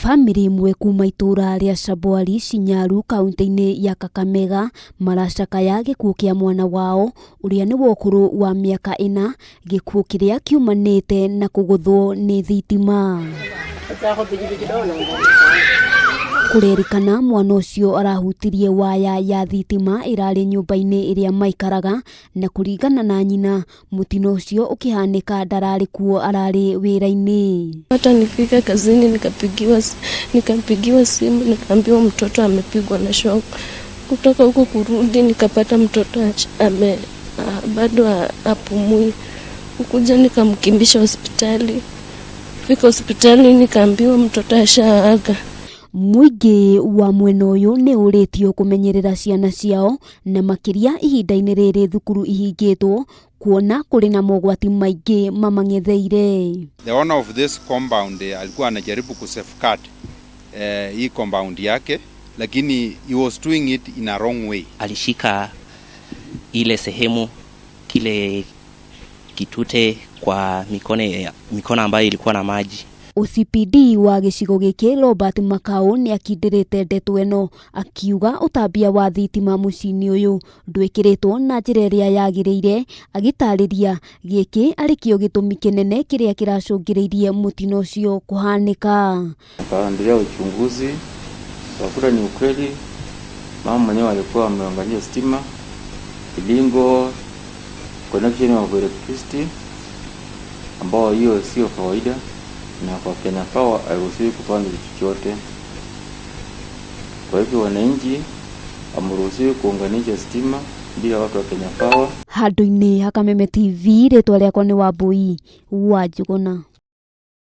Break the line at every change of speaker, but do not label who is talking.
Bamĩrĩ ĩmwe kuma itũra rĩa Shabwari Shinyalu kaunti-inĩ ya Kakamega maracakaya gĩkuũ kĩa mwana wao ũrĩa nĩ wa ũkũrũ wa mĩaka 4, gĩkuũ kĩrĩa kiumanĩte na kũgũthwo nĩ thitima. Kũrerĩkana mwana ũcio arahutirie waya ya thitima ĩrarĩ nyũmba-inĩ ĩrĩa maikaraga, na kũringana na nyina, mũtino ũcio ũkĩhanĩka ndararĩ kuo, ararĩ wĩra-inĩ.
Hata nifika kazini nikapigiwa simu, nikaambiwa mtoto amepigwa na shock. Kutoka huko kurudi nikapata mtoto bado apumui. Kukuja nikamkimbisha hospitali. Fika hospitali nikaambiwa mtoto ashaaga.
Mũingĩ wa mwena ũyũ nĩ ũrĩtio kũmenyerera ciana ciao na makĩria ihinda-inĩ rĩrĩ thukuru ihingĩtwo, kuona kũrĩ na mogwati maingĩ mamang'etheire.
The owner of this compound alikuwa anajaribu kusafeguard hii compound yake, lakini he was doing it in a wrong way.
Alishika ile sehemu, kile kitute kwa mikono ambayo ilikuwa na maji.
OCPD wa gĩcigo gĩkĩ Robert Makau nĩ akindĩrĩte ndeto ĩno, akiuga ũtambia wa thitima mũciĩ-inĩ ũyũ ndwĩkĩrĩtwo na njĩra ĩrĩa yagĩrĩire, agĩtarĩria gĩkĩ arĩ kĩo gĩtũmi kĩnene kĩrĩa kĩracũngĩrĩirie mũtino ũcio kũhanĩka.
Tukaendelea uchunguzi, tukakuta ni ukweli, mama mwenyewe alikuwa ameangalia stima illegal connection of electricity, ambao hiyo sio kawaida, na kwa Kenya Power hairuhusiwi kufanya chochote. Kwa hivyo wananchi hamruhusiwi kuunganisha stima bila watu wa Kenya Power.
Handũ-inĩ ha Kameme TV, rĩtwa rĩakwa nĩ Wambui wa Njũgũna.